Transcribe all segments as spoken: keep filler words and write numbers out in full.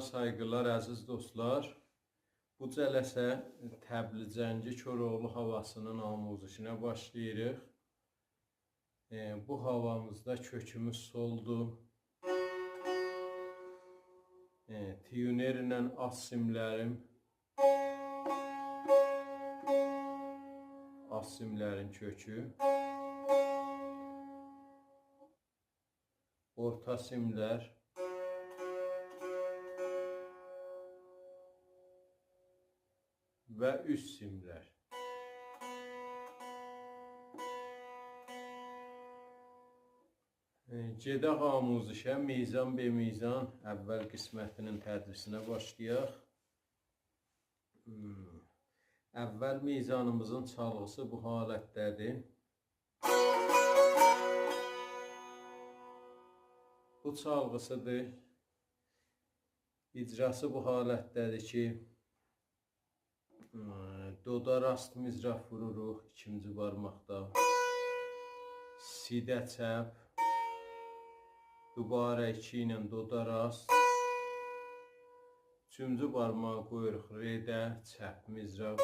سایغیلار، عزیز دوستلار. بو جلسه طبل جنگی کوراوغلو هاواسینین آموزشینه باشلاییریق. ائ، بو هاوامیزدا کؤکوموز سولدور. ائ، تیونر ایله آلت سیملریم، آلت سیملرین کؤکو، اورتا سیملر و اوست سیملر. ائ، گئدک آموزشه، میزان به میزان اول قسمتینین تدریسینه باشلایاق. هوم. اول میزانیمیزین چالغیسی بو حالتده‌دیر. بو چالغیسیدیر. اجراسی بو حالتده‌دیر کی، م، دودا راست مضراب ووروروق ایکینجی بارماقدا. سی‌ده چپ. دوباره ایکی ایله دودا راست. اوچونجو بارماغی قویوروق رئده، چپ مضراب.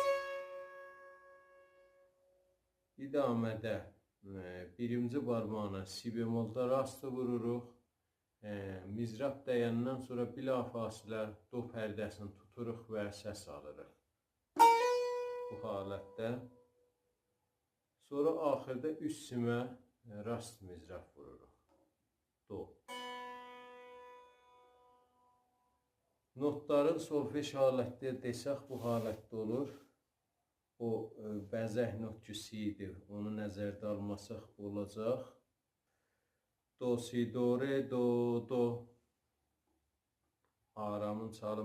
ادامه‌ده، ائ، بیرینجی بارماغینان سی بمولدا راستی ووروروق. ائ، مضراب دیندن سونرا بلافاصله دو پرده‌سینی توتوروق و سس آلیریق. بو حالتده. سونرا آخیردا اوست سیمه، ائ، راست مضراب ووروروق. دو. نوتلارین سولفژ حالتده دئسک، بو حالتده اولور. او، ائ، بزک نوت کی، سی ایدی. اونو نظرده آلماساق اولاجاق. دو، سی، دو، رئ، دو، دو. آرامین چالیم